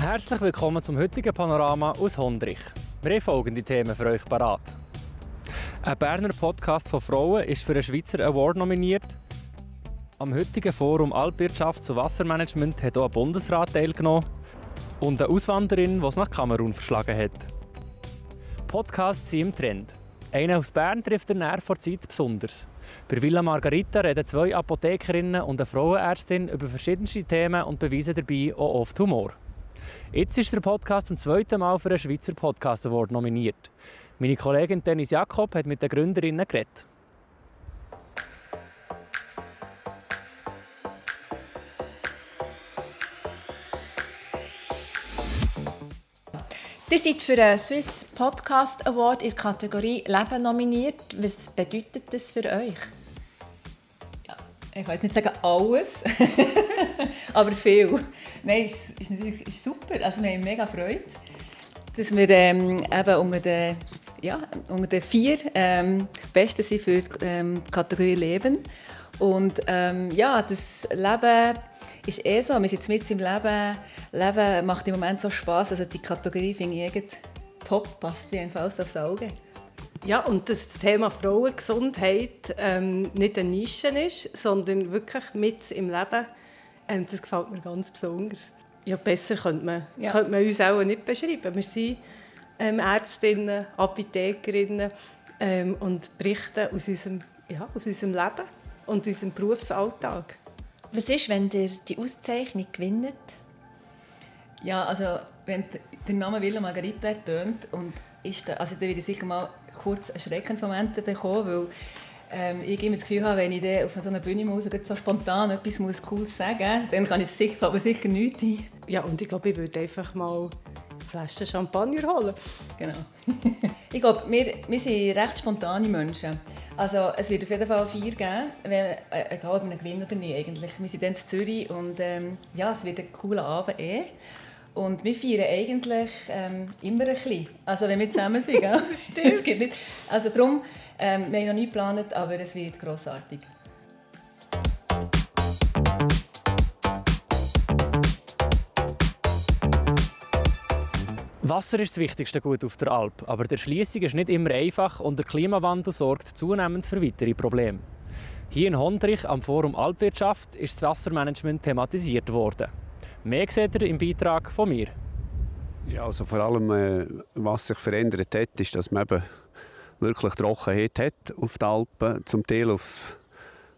Herzlich willkommen zum heutigen Panorama aus Hondrich. Wir haben folgende Themen für euch parat. Ein Berner Podcast von Frauen ist für einen Schweizer Award nominiert. Am heutigen Forum Alpwirtschaft zu Wassermanagement hat auch ein Bundesrat teilgenommen. Und eine Auswanderin, die es nach Kamerun verschlagen hat. Podcasts sind im Trend. Einer aus Bern trifft den Nerv vor Zeit besonders. Bei Villa Margarita reden 2 Apothekerinnen und eine Frauenärztin über verschiedenste Themen und beweisen dabei auch oft Humor. Jetzt ist der Podcast zum 2. Mal für einen Schweizer Podcast Award nominiert. Meine Kollegin Dennis Jakob hat mit den Gründerinnen geredet. Ihr seid für den Swiss Podcast Award in der Kategorie Leben nominiert. Was bedeutet das für euch? Ja, ich kann jetzt nicht sagen alles, aber viel. Nein, es ist natürlich super. Also wir haben mega Freude, dass wir eben unter den 4 Besten sind für die Kategorie Leben. Und das Leben ist so. Wir sind jetzt mit im Leben. Leben macht im Moment so Spass. Also die Kategorie finde ich top, passt wie ein Faust aufs Auge. Ja, und dass das Thema Frauengesundheit nicht eine Nische ist, sondern wirklich mit im Leben, das gefällt mir ganz besonders. Ja, besser könnte man uns auch nicht beschreiben. Wir sind Ärztinnen, Apothekerinnen und berichten aus unserem Leben und unserem Berufsalltag. Was ist, wenn ihr die Auszeichnung gewinnt? Ja, also wenn der Name Villa Margarita ertönt, dann werde ich sicher mal kurz einen Schreckensmoment bekommen, weil ich immer das Gefühl habe, wenn ich dann auf so einer Bühne muss, so spontan etwas Cooles sagen muss, dann kann ich sicher nichts ein. Ja, und ich glaube, ich würde einfach mal Flaschen Champagner holen. Genau. Ich glaube, wir sind recht spontane Menschen. Also es wird auf jeden Fall 4 geben, egal ob wir gewinnen oder nicht eigentlich. Wir sind dann in Zürich und es wird ein cooler Abend . Und wir feiern eigentlich immer ein bisschen. Also wenn wir zusammen sind. Gell? Stimmt. Es gibt nicht. Also darum, wir haben noch nicht geplant, aber es wird grossartig. Wasser ist das wichtigste Gut auf der Alp, aber die Erschliessung ist nicht immer einfach und der Klimawandel sorgt zunehmend für weitere Probleme. Hier in Hondrich am Forum Alpwirtschaft ist das Wassermanagement thematisiert worden. Mehr seht ihr im Beitrag von mir. Ja, also vor allem, was sich verändert hat, ist, dass man eben wirklich Trockenheit hat auf den Alpen, zum Teil auf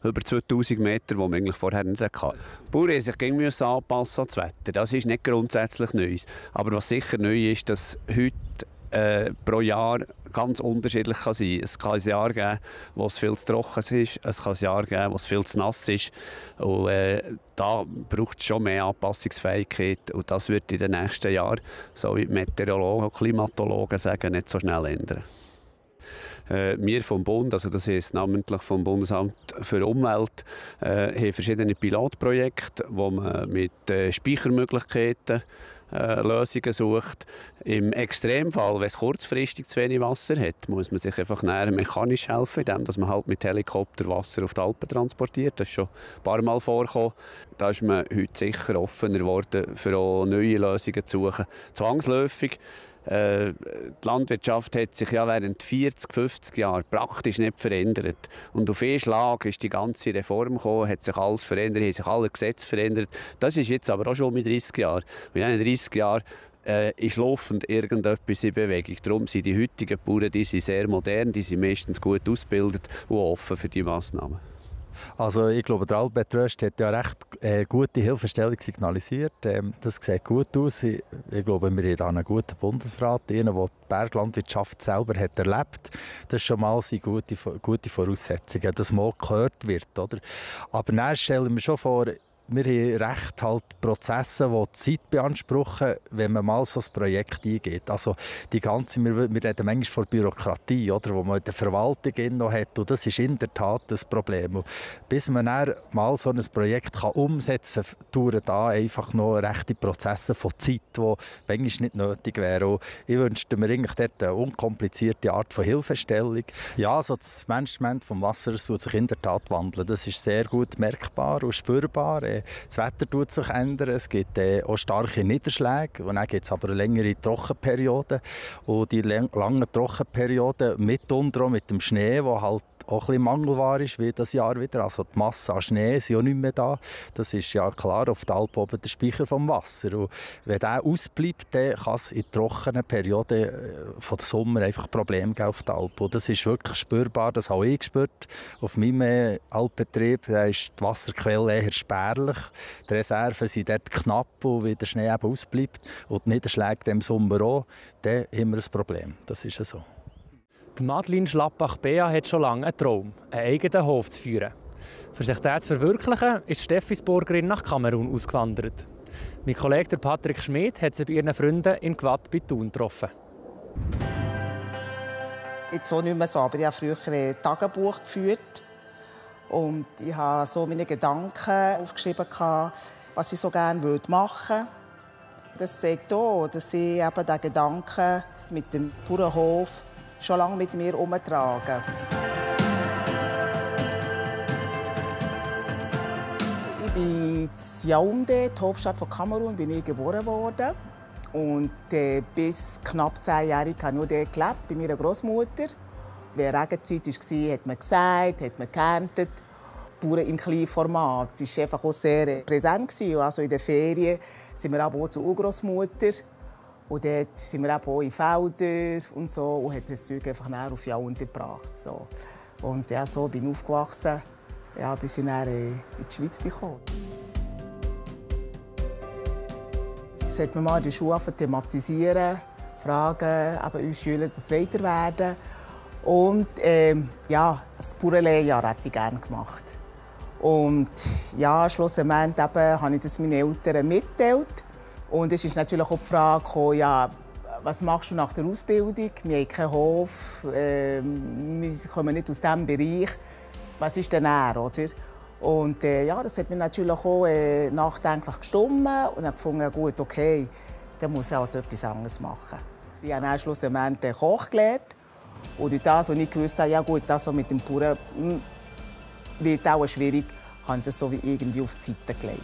über 2000 Meter, die man eigentlich vorher nicht hatte. Die Bauern mussten sich immer anpassen an das Wetter. Das ist nicht grundsätzlich neu. Aber was sicher neu ist, dass heute pro Jahr ganz unterschiedlich sein kann. Es kann ein Jahr geben, wo es viel zu trocken ist. Es kann ein Jahr geben, wo es viel zu nass ist. Und da braucht es schon mehr Anpassungsfähigkeit. Und das wird in den nächsten Jahren, so wie die Meteorologen und Klimatologen sagen, nicht so schnell ändern. Wir vom Bund, also das heisst namentlich vom Bundesamt für Umwelt, haben verschiedene Pilotprojekte, wo man mit Speichermöglichkeiten Lösungen sucht. Im Extremfall, wenn es kurzfristig zu wenig Wasser hat, muss man sich einfach näher mechanisch helfen, indem man halt mit Helikopter Wasser auf die Alpen transportiert. Das ist schon ein paar Mal vorgekommen. Da ist man heute sicher offener geworden, für auch neue Lösungen zu suchen. Zwangsläufig. Die Landwirtschaft hat sich ja während 40, 50 Jahren praktisch nicht verändert. Und auf einen Schlag ist die ganze Reform gekommen, hat sich alles verändert, haben sich alle Gesetze verändert. Das ist jetzt aber auch schon mit 30 Jahren. Und in 30 Jahren ist laufend irgendetwas in Bewegung. Darum sind die heutigen Bauern sehr modern, die sind meistens gut ausgebildet und offen für diese Massnahmen. Also ich glaube, der Albert Röst hat ja recht gute Hilfestellung signalisiert. Das sieht gut aus. Ich glaube, wir haben da einen guten Bundesrat, einen, der die Berglandwirtschaft selber hat erlebt. Das ist schon mal gute Voraussetzungen, dass man auch gehört wird. Oder? Aber dann stellen wir schon vor, wir haben recht halt Prozesse, die Zeit beanspruchen, wenn man mal so ein Projekt eingeht. Also die ganze, wir reden manchmal von Bürokratie, oder, wo man in der Verwaltung noch hat. Und das ist in der Tat das Problem. Und bis man dann mal so ein Projekt umsetzen kann, dauern da einfach noch rechte Prozesse von Zeit, die manchmal nicht nötig wären. Und ich wünschte mir eigentlich dort eine unkomplizierte Art von Hilfestellung. Ja, also das Management des Wassers tut sich in der Tat wandeln. Das ist sehr gut merkbar und spürbar. das Wetter tut sich ändern, es gibt auch starke Niederschläge und dann gibt es aber längere Trockenperioden. Und die langen Trockenperioden mitunter auch mit dem Schnee, der halt auch ein bisschen Mangelware ist wie das Jahr wieder. Also die Masse an Schnee ist ja nicht mehr da. Das ist ja klar auf der Alp oben der Speicher vom Wasser. Und wenn der ausbleibt, dann kann es in trockenen Perioden von der Sommer einfach Probleme geben auf der Alp. Und das ist wirklich spürbar, das habe ich gespürt. Auf meinem Alpbetrieb da ist die Wasserquelle eher spärlich. Die Reserven sind dort knapp und wenn der Schnee eben ausbleibt und die Niederschläge im Sommer auch, dann haben wir ein Problem. Das ist ja so. Madeleine Schlappach-Bea hat schon lange einen Traum, einen eigenen Hof zu führen. Für sich das zu verwirklichen, ist Steffisburgerin nach Kamerun ausgewandert. Mein Kollege Patrick Schmid hat sie bei ihren Freunden in Gwatt bei Thun getroffen. Jetzt so nicht mehr so, aber ich habe früher ein Tagebuch geführt. Und ich habe so meine Gedanken aufgeschrieben, was ich so gerne machen würde. Das zeigt auch, dass ich eben diesen Gedanken mit dem Bauernhof schon lange mit mir herumtrage. Ich bin in Yaoundé, die Hauptstadt von Kamerun, bin ich geboren worden. Und bis knapp 10-jährig habe ich nur dort gelebt, bei meiner Großmutter. Wenn Regenzeit war, hat man gesät, hat man geerntet. Bauern im Kleinformat war einfach auch sehr präsent. Also in den Ferien sind wir auch zur Urgroßmutter. Und dort sind wir auch in Feldern und so und haben das Zeug einfach auf Yaoundé gebracht. So. Und ja, so bin ich aufgewachsen, ja, bis ich dann in die Schweiz kam. Das hat man mal in der Schule thematisieren, fragen, eben uns Schüler, das weiter werden. Und ja, das Bauernlehrjahr hätte ich gerne gemacht. Und ja, schlussendlich habe ich das meinen Eltern mitgeteilt. Und es ist natürlich auch die Frage gekommen, ja, was machst du nach der Ausbildung? Wir haben keinen Hof, wir kommen nicht aus diesem Bereich. Was ist denn er, oder? Und ja, das hat mich natürlich auch nachdenklich gestimmt und habe gefunden, gut, okay, dann muss ich halt etwas anderes machen. Ich habe dann schlussendlich Koch gelernt. Und durch das, was ich gewusst habe, ja gut, das so mit dem Bauern wird auch schwierig, habe ich das so wie irgendwie auf die Seite gelegt.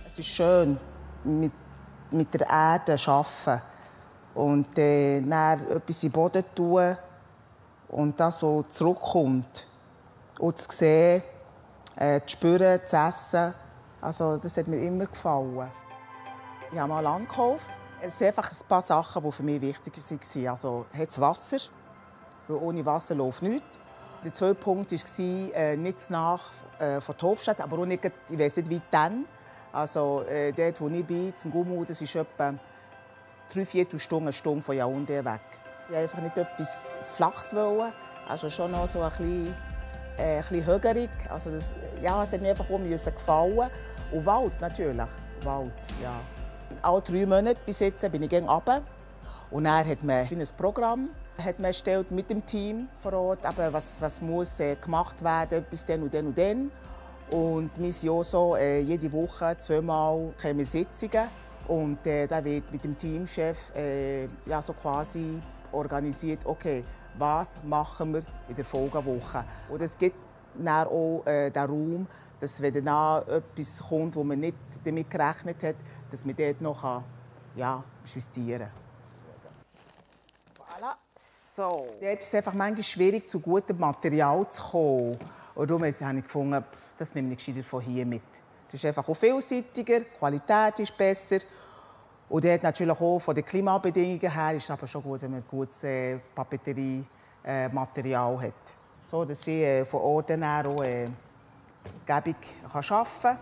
Es ist schön, mit der Erde zu arbeiten und dann etwas in den Boden tun und das so zurückkommt. Und zu sehen, zu spüren, zu essen, also das hat mir immer gefallen. Ich habe mal Land gekauft. Es sind einfach ein paar Sachen, die für mich wichtig waren. Also hat es Wasser, weil ohne Wasser läuft nichts. Der zweite Punkt war nicht zu nah von der Hauptstadt, aber auch nicht, ich weiss nicht weit dann. Also dort, wo ich bin, zum Gummu, das ist etwa 3/4 Stunde, eine Stunde von Yaoundé weg. Ich wollte einfach nicht etwas Flaches wollen, also schon noch so ein bisschen höherig. Also das, ja, es hat mir einfach auch gefallen. Und Wald natürlich, Wald, ja. Alle 3 Monate bis jetzt bin ich runter. Und dann hat man ein Programm erstellt mit dem Team vor Ort, eben, was muss gemacht werden bis dann und dann und dann. Und wir sind auch so, jede Woche 2-mal haben wir Sitzungen. Und da wird mit dem Teamchef ja, so quasi organisiert, okay, was machen wir in der Folgewoche. Und es gibt dann auch den Raum, dass wenn dann etwas kommt, wo man nicht damit gerechnet hat, dass man dort noch ja, justieren kann. Voilà. So. Jetzt ist es einfach manchmal schwierig, zu gutem Material zu kommen. Und darum habe ich gefunden, das nehme ich gescheiter von hier mit. Es ist einfach auch vielseitiger, die Qualität ist besser. Und dort natürlich auch von den Klimabedingungen her ist es aber schon gut, wenn man gutes Papeterie-Material hat. So, dass ich von Ort her auch gäbig arbeiten kann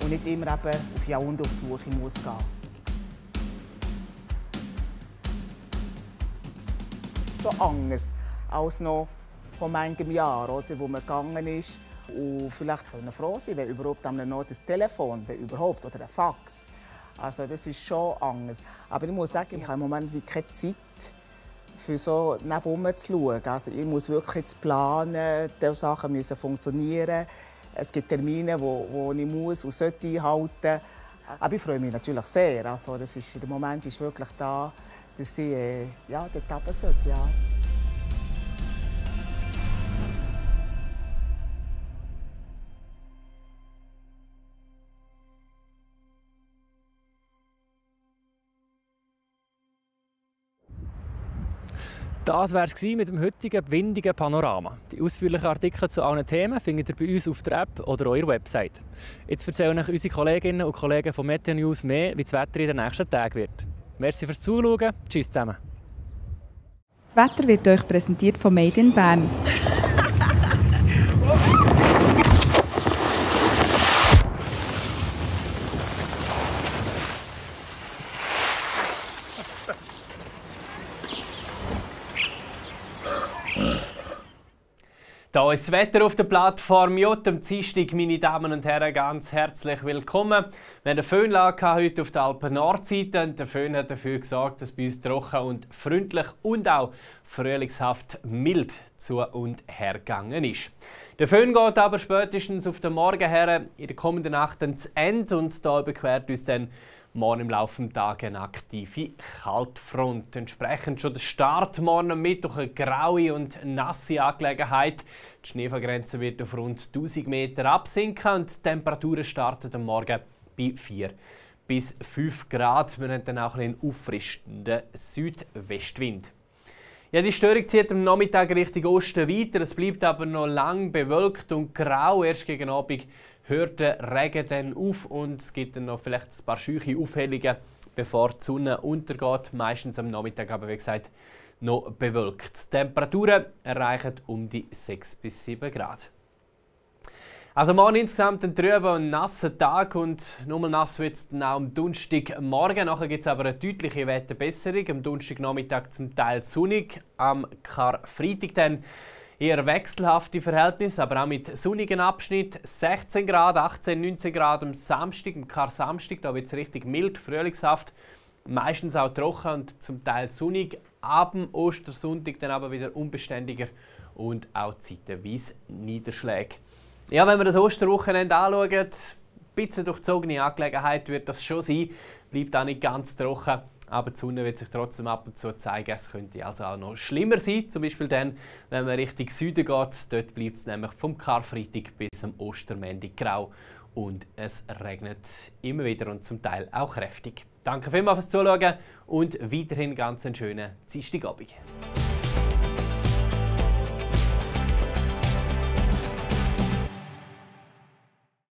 und nicht immer eben auf Yaoundé auf Suche muss gehen. Schon anders als noch vor manchem Jahr, oder, wo man gegangen ist. Und vielleicht können wir froh sein, wenn überhaupt an noch das Telefon, wenn überhaupt, oder ein Fax. Also das ist schon anders. Aber ich muss sagen, ich habe im Moment keine Zeit, für so nebenher zu schauen. Also ich muss wirklich jetzt planen, die Sachen müssen funktionieren. Es gibt Termine, die ich muss und sollte einhalten. Aber ich freue mich natürlich sehr. Also das ist, der Moment ist wirklich da, dass ich ja, dort runter sollte. Ja. Das war es mit dem heutigen windigen Panorama. Die ausführlichen Artikel zu allen Themen findet ihr bei uns auf der App oder eurer Website. Jetzt erzählen euch unsere Kolleginnen und Kollegen von Meteo News mehr, wie das Wetter in den nächsten Tagen wird. Merci fürs Zuschauen. Tschüss zusammen. Das Wetter wird euch präsentiert von Made in Bern. Da ist das Wetter auf der Plattform J am Dienstag, meine Damen und Herren, ganz herzlich willkommen. Wir haben eine Föhnlage heute auf der Alpen-Nordseite und der Föhn hat dafür gesorgt, dass bei uns trocken und freundlich und auch frühlingshaft mild zu und her gegangen ist. Der Föhn geht aber spätestens auf den Morgen her in der kommenden Nacht ans Ende und da überquert uns dann morgen im Laufe des Tages eine aktive Kaltfront. Entsprechend schon der Start morgen am Mittwoch eine graue und nasse Angelegenheit. Die Schneefallgrenze wird auf rund 1000 Meter absinken und die Temperaturen starten am Morgen bei 4 bis 5 Grad. Wir haben dann auch einen auffrischenden Südwestwind. Ja, die Störung zieht am Nachmittag Richtung Osten weiter. Es bleibt aber noch lang bewölkt und grau. Erst gegen Abend hört der Regen dann auf und es gibt dann noch vielleicht ein paar scheuche Aufhellungen, bevor die Sonne untergeht. Meistens am Nachmittag, aber wie gesagt, noch bewölkt. Die Temperaturen erreichen um die 6 bis 7 Grad. Also morgen insgesamt ein trüber und nasser Tag und nur nass wird es dann auch am Donnerstagmorgen. Nachher gibt es aber eine deutliche Wetterbesserung. Am Donnerstagnachmittag zum Teil sonnig, am Karfreitag dann eher wechselhafte Verhältnisse, aber auch mit sonnigen Abschnitt. 16 Grad, 18, 19 Grad am Samstag, am Kar-Samstag, da wird es richtig mild, frühlingshaft. Meistens auch trocken und zum Teil sonnig. Ab dem Ostersonntag dann aber wieder unbeständiger und auch zeitweise Niederschläge. Ja, wenn wir das Osterwochenende anschauen, ein bisschen durchzogene Angelegenheit wird das schon sein. Bleibt auch nicht ganz trocken. Aber die Sonne wird sich trotzdem ab und zu zeigen. Es könnte also auch noch schlimmer sein. Zum Beispiel dann, wenn man Richtung Süden geht. Dort bleibt es nämlich vom Karfreitag bis am Ostermontag grau. Und es regnet immer wieder und zum Teil auch kräftig. Danke vielmals fürs Zuschauen und weiterhin ganz einen schönen Dienstagabend.